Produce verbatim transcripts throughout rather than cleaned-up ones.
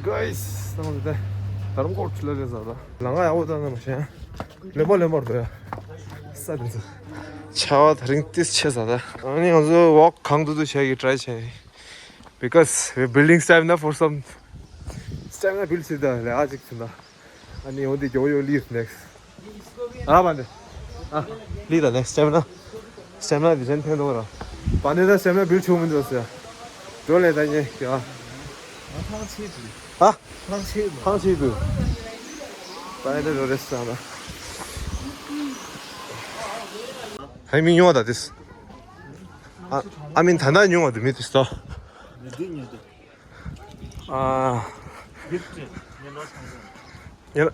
Guys, ད་ང་ཚོ་དེ་རྡ་རམ་ཀོཊ་ལ་རེད་ཟེར་ད། ལམ་ཁ་ཡག་པོ་ད་ན་མ་ཤེས། ལེན་པར་ལེན་པར་འགྲོ་ཡ། ས་དེ་ཚོ། ཆར་པ་དེ་རིང་ཏོག་ཙམ་ཆེ་ས་ད། ཨ་ནི་ང་ཚོ་ཝོག་གང་ཐུབ་ཐུབ་བྱེད་ཀྱི་ཊ་རའི་བྱས། Because we're building stamina for some. སི་ཊེ་མི་ན་བིལཌ་བྱེད་ད་ལས་ཨ་ཅིག་ཚུན་ད། ཨ་ནི་འོ་འདི་མགྱོགས་མགྱོགས་ལིར་ནེགསི། ཨ་བ་འདི། ཨ། ལིར་ད་ནེགསི་སི་ཊེ་མི་ན། སི་ཊེ་མི་ན་འདི་ཟེན་འཐེན་འདུག་ར། བ་འདི་ད་སི་ཊེ་མི་ན་བིལཌ་བྱུང་མི་འདུག་ཟེར། འགྲོ་ལས་ད་ཉེ་ཡ། ཨ། ཐང་ཆད་འདུག་ད་ཨེ་འདྲ་རོ་རེ་ས་ན། ཧའི་མི་ཉུང་བ་ད་དེས། ཨ། ཨ་མིན་ད་ན་ཉུང་བ་དུ་མི་དེས་ཏོ། ཨ། ཉེ་ལ།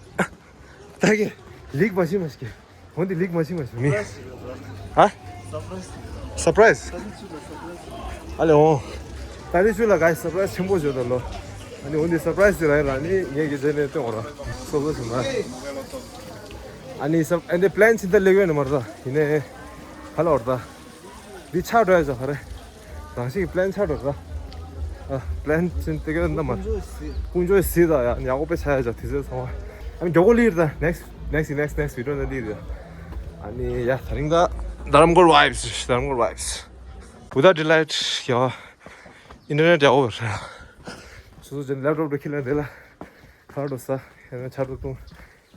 ད་གི། ལིག་མ་ཤི་མ་ཤི་གི། འོན་ཏེ་ལིག་མ་ཤི་མ་ཤི་མི། ཧ། སར་པ་རའི་ཛི། ཨ་ལེ་འོ། ད་ནི་ཆུ་ལ་ག་སར་པ་རའི་ཛི་ཆེན་པོ་བྱོས་ད་ལོ། ཨ་ནི་འོན་ཏེ་སར་པ་རའི་ཛི་དེ་ར་ཡིན་ར་ནི་ངས་ཀྱི་རྗེས་ནས་སྟོན་འོ་ར། སོ་སོ་བྱུང་ན། ཨ་ནི་སར་ཨ་ནི་པི་ལེན་ཕྱིན་ད་ལེགས་ཡོད་ནི་མ་རེད་ད། ཡིན་ནའི། ག་ལ་འོར་ད། འདི་ཆག་འགྲོ་ཡ་ཅག་ག་རེ། རང་བཞིན་གྱི་པི་ལེན་ཆག་འགྲོ་ད། ཨ། པི་ལེན་ཕྱིན་ཏེ་ག་འདི་མ། ཀུན་སྤྱོད་ཟི་ད་ཡ་ཡག་པོ་དཔེ་ཆ་ཡ་ཅག་དེ་ཚོ་ཚང་མ། ཨ་ནི་མགྱོགས་པོ་ལིར་ད། ནེགསི་ནེགསི་ནེགསི་ནེགསི་བི་ཌི་ཡོ་ན་ལིར་ཡ། ཨ་ནི་ཡ་ད་རིང་ད་རྡ་རམ་ཀོཊ་ཝའིབ་སི། རྡ་རམ་ཀོཊ་ཝའིབ་སི། ཝི་དའུཊ་ཌི་ལའིཊ་ཡ། ཨིན་ཊར་ནེཊ་ཡག་པོ་རེད། སོ་སོ་ཅན་ལེབ་ཊོབ་འགྲོ་ཁྱེར་ལ་འདི་ལ། ཁ་རོ་ཟ། ཡང་ན་ཆར་དུ་བཏུང་།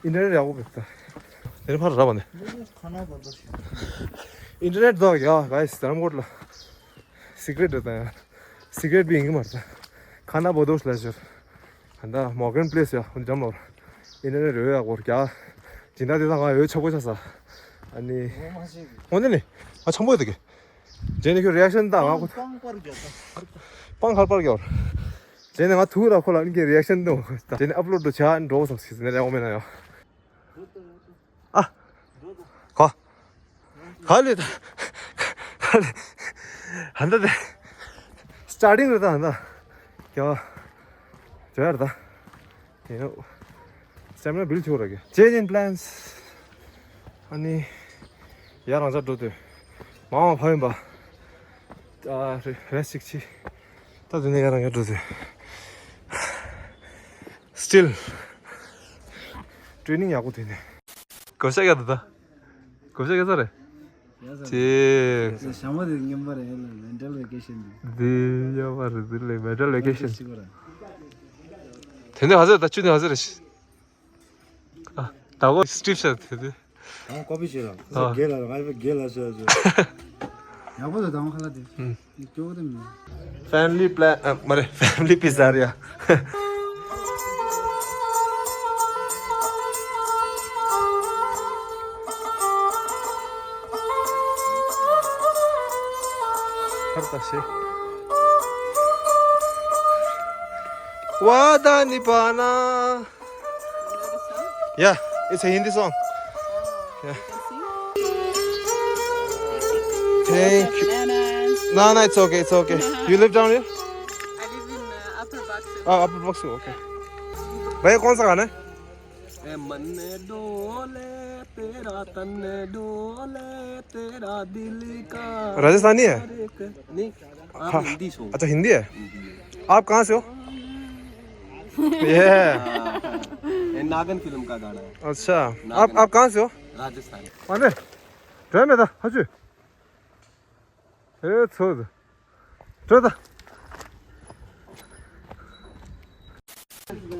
ཨིན་ཊར་ནེཊ་ཡག་པོ་མེད་ད། དེ་ནི་ཕར་ར་བ་ནི། ཁ་ན་བ་དོ་ཞིག་ཨིན་ཊར་ནེཊ་དོ་ཡ་ག་ཡི་རྡ་རམ་ཀོཊ་ལ། སི་ཀི་རེཊ་རེད་ད་ཡ། སི་ཀི་རེཊ་བི་ཡིན་གི་མ་རེད་ད། ཁ་ན་བ་དོ་ཤ་ལ་ཞོར། ད་མོར་གན་པི་ལེ་སི་ཡ་ཧུན་ཇམ་ལོར། ཨིན་ཊར་ནེཊ་རེ་ཡག་པོ་རྒྱ། སྦྱིན་བདག་དེ་དང་ང་ཡོད་ཆོག་པོ་ཆགས་ས། ཨ་ནི། འོ་མ་ཞིག་འོ་ནི་ནི། ང་ཆང་པོ་ཡོད་ད་གི། ཇེ་ནི་ཁྱོད་རི་ཨེག་ཤན་དང་ང་ཁོ། པང་པར་རྒྱག་ད། པང་ཁར་པར་རྒྱག་ཇེ་ནི་ང་ཐུག་ར་ཁོ་ལ་ཨིན་གྱི་རི་ཨེག་ཤན་དང་། ཇེ་ནི་ཨབ་ལོཌ་འགྲོ་ཆ་འགྲོ་སོང་ཟེར་ནས་རེ་འོ་མེད་ན་ཡོ། ཨ། ག་ག་ལེ་ད། ག་ལེ། ཧན་ད་དེ། སི་ཊར་ཊིང་རེད་ད་ཧན་ད། ཡ། ཇོ་ཡར་ད། དེ་ནོ། སི་ཊེ་མི་ན་བིལཌ་ཆོག་ར་གི། ཅེན་ཇི་ཨིན་པི་ལེན་སི། ཨ་ནི། ཡ་རང་ཅག་འགྲོ་དུས། མང་བ་ཕ་ཡིན་པ། ཨ་རེ་རེ་ཞིག་ཆི། ད་དུ་ནས་ཡ་རང་ཡ་འགྲོ་དུས། སི་ཊིལ། ཊེ་རེ་ནིང་ཡག་པོ་དེ་ནས། གོ་ཤ་ག་ད་ད། གོ་ཤ་ག་ས་རེད། ཡ་ས་རེད། ཅེ། ཞྭ་མོ་དེ་རྔན་པ་རེད་ལ་མེན་ཊལ་ཝེ་ཀེ་ཤན་དེ། དེ་ཡ་བ་རེད་དེ་ལས་མེན་ཊལ་ཝེ་ཀེ་ཤན། ཤི་གོ་ར། དེ་འདྲ་ཧ་ཟེར་ད་ཅུ་ནི་ཧ་ཟེར་རེད། ཨ། ད་གོ་སི་ཊིབ་ཤ་དེ་དེ། ད་ཀོ་པི་བྱེད་ར། ཨ། གེ་ལ་ར་ང་ཡི་གེ་ལ་ཤ་ཤ། ཡག་པོ་དེ་དང་ཁ་ལ་དེ། ཨུམ། སྐྱོ་བོ་དེ་མིན། Family plan. ཨ། མ་རེད། Family pizzeria. ཁར་ད་ཤེ། ཝ་ད་ནི་པ་ན། Yeah, it's a Hindi song. Yeah. Thank you. No, no, it's okay, it's okay. You live down here? I live in uh, Upper Box Hill. Oh, Upper Box Hill, okay. भैया कौन सा गाना है? ए मन डोले, तेरा तन डोले, तेरा दिल का राजस्थानी है? हर एक, नहीं, आप हाँ, हिंदी सो। अच्छा, हिंदी है? हिंदी है। आप कहाँ से हो? ये। हाँ, हाँ। ये नागन फिल्म का गाना है। अच्छा, आप, नागन। आप कहाँ से हो? राजस्थान। अरे, ड्राइव में था, हजुर। ए, छोड़। ད་ད།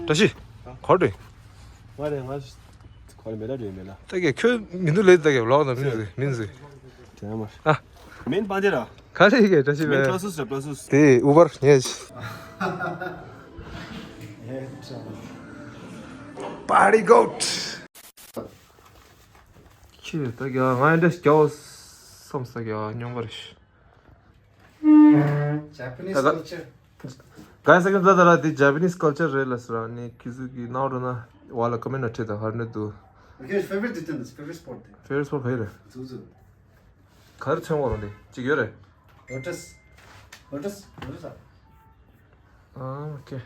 བཀྲ་ཤིས། ག་རེ་འདྲ། ང་རེ་ང་ག་རེ་མེད་ད་འདྲ་མེད་ལ། ད་གེ་ཁྱོད་མི་འདུག་ལེ། ད་གེ་ལོག་ན་མི་འདུག་མི་འདུག་དེ་མ་ཨ། མིན་པ་འདི་ར། ག་རེ་གེ་བཀྲ་ཤིས་མིན་མེད། ཊ་སུས་ར་ཊ་སུས། དེ་ཨུ་བར་ཉེ་ཞི། Party goat. ཁྱེད་ད་གེ་ང་འདྲ་སྐྱོ་བསམ་ས་གེ་སྙོམས་པར། Japanese ད་ད་culture. Guys, I can tell that the Japanese culture རེད་ལ་སོ་ར་ནི་ཁྱི་ཟུག་གི་ནའོ་རོ་ན་ཝ་ལ་ཀོ་མེན་ཊི་ཁྲིད་ད་ཧར་ནི་དུ། Okay, favorite དེ་ནི་favorite spot དེ། Favorite spot ག་རེ་རེད། ཟུག་ཟུག་ག་རེ་མཚོན་གོ་རོ་འདི་གཅིག་ཡོད་རེད། Lotus. Lotus. Lotus ཨ། ཨ། ཨོ་ཁེ།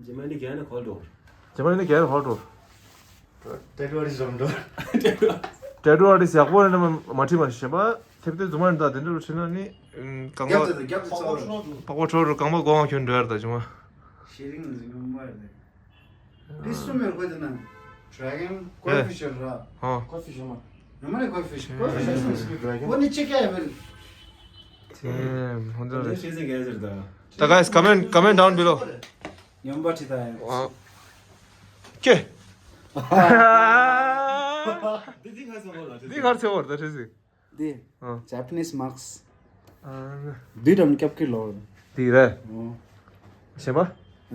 Germany gerne Waldorf. Germany gerne Waldorf. Tattoo artist རོམ་འགྲོ། Tattoo artist ཡག་པོ་རེད་ན་མ་ཁྲིད་མ་ཤེས་པ། ཐེབས་ཐེབས་རྫུན་མ་རེད་ད་དེ་འདྲ་རུ་ཁྲིད་ན་ནི་གང་ག་རྒྱབ་དེ་རྒྱབ་དེ་ཚ་བ་རེད། པགས་པ་འཕྲོ་རུ་རྐང་པ་སྒོ་ང་ཁྱོད་འགྲོ་ཡར་ད་བྱུང་བ། ཤེ་རིང་ལ་ཡོང་མ་རེད། ཕིས་སུ་མེར་ཁོ་དེ་ན། Dragon Koi Fisher ར། ཧོ། Koi Fisher མ། ཡོང་མ་རེད། Koi Fish། Koi Fish ཨེ་སུ་མེར། Dragon ཁོ་ནི་ཅི་ཀ་ཡ་བེར། Damn, ཧོན་ཏོ་རེད། ཤེས་ཟིན་ག་ཟེར་ད། ད་guys, comment, comment down below. ཉོན་པ་ཁྲི་ད་ཡ། ཨ། ཀེ། འདི་འདི་ག་ཚོད་བོར་ད། འདི་ག་ཚོད་བོར་ད་ཁྲི་ཟིག་འདི། ཨ། Japanese marks། ཨ། འདི་རམ་སྐྱབས་ཀྱི་ལོར། འདི་རེད། ཨོ། གཞན་པ།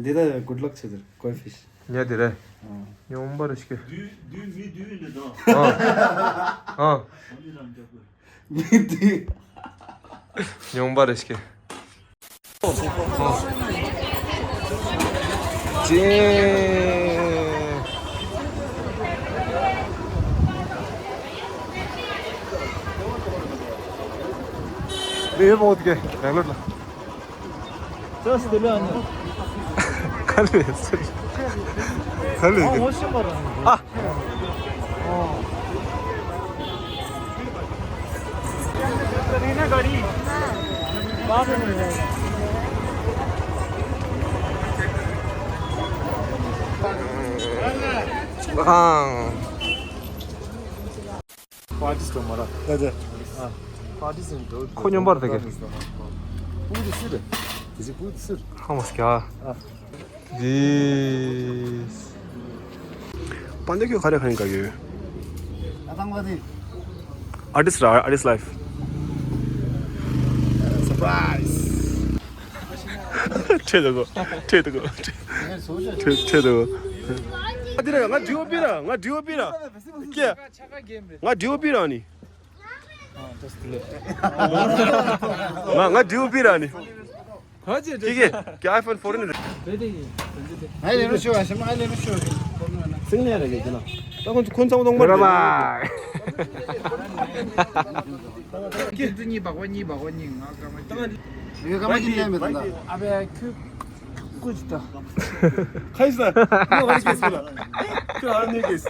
འདི་ད་good luck ཆེ་ཟེར། Koi Fish། ཉ་འདི་རེད། ཨོ། ཉོན་པ་རེད་ཤི། འདི་འདི་མི་འདི་འདི་དང་། ཨ། ཨ། འདི་རམ་སྐྱབས་ཀྱི། མི་འདི། ཉོན་པ་རེད་ཤི། ཅེ། ལས་མོ་དགེ་རང་ལོ་ལ། ཅོས་དེ་ལ་ཨ་ནི། ག་ལེ་སི། ག་ལེ་ཨ་ག་ངོ་ཤེས་པ་རང་ཨ། ཨ། Parties to mara. ཁོ་སྙོམས་པར་དེ་ག། How much this? པན་ཌེ་ཁྱོད་ག་རེ་ག་རེ་ག་ཡོད། Artist ར། Artist life. Surprise. ཁྲེལ་འདུག་གོ། ཁྲེལ་འདུག་གོ། ཁྲེལ་ཁྲེལ་འདུག་གོ། ཨ་དེ་ར་ང་ཌི་ཨོ་པི་ར། ང་ཌི་ཨོ་པི་ར། ཀྱེ། ང་ཌི་ཨོ་པི་ར་ནི། ང་ང་ཌི་ཨོ་པི་ར་ནི། ཀྱེ་ཀྱེ་ཀྱེ་iPhone fourteen རེད། ཨ་ལེ་རུ་ཤོ་ཨ་ཤ་མ་ཨ་ལེ་རུ་ཤོ། སིང་ནེ་ར་གི་ན། ད་ཁོང་ཁོང་ཚང་མ་ཏོང་མར་རེད། ཁྱེད་ཚོ་གཉིས་སྦག་པ་གཉིས་སྦག་པ་གཉིས། ང་སྐར་མ་གཉིས། ཡོད་སྐར་མ་གཉིས་ལེན་མེད་ད། ཨ་བས་ཁྱོད་ཀུ་ཅི་ད། ཁ་ཡིས་ད། ཁྱོད་ཨ་ནི་གེས་ཁྱོད་ཨ་ནི་གེས།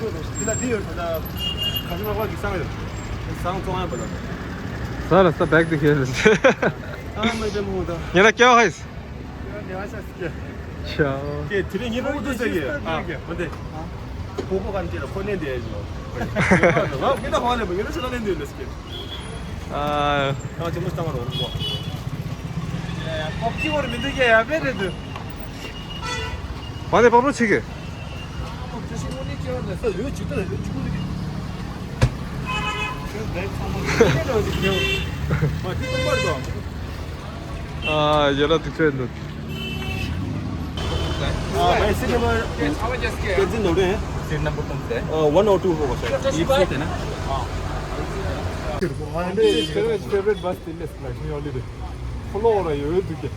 དེ་ལ་དེ་ཡོད་ད། ཁ་ཤི་མ་བ་གི་སང་ཡོད། སང་ཙོང་ཡ་པ་ལ། ས་ལ་ས་བེག་དེ་ཁྱེར། ཨ་མ་དེ་མོ་ད། ཉེ་ལ་ཀྱ་ཧ་ཡིས། ཆའོ། ཀྱེ་དེ་རིང་ཉིན་པོ་འདུག་ཟེར་གི། ཨ་མ་དེ། ཁོ་ཁོ་ག་འདི་ལ་ཁོ་ནས་འདི་ཡོད། ང་མི་ད་ཧ་ལས་པ་ངེད་ལ་ཆ་ལ་ནས་འདི་ཡོད་ཟེར་གི། ཨ། ང་ཅི་མོ་སྟངས་རོགས་གོ། ཨོ་ཀི་བོར་མི་འདུག་ཀྱེ་ཡ་བེ་རེད་འདུག་མ་ནས་པ་པོ་ཆེ་གི། ཨ་ཡོད་ལ་དུག་ཆོད་འདུག་ཨ་ཕའི་སི་ནམ་བར་ཏན་ཙིན་ནོ་རེད། Seat number कौन सा है? ཨ་one oh two होगा शायद। ये सीट है ना? My favorite, favorite bus in this place, me only. Floor ཡོད་དུ་གི།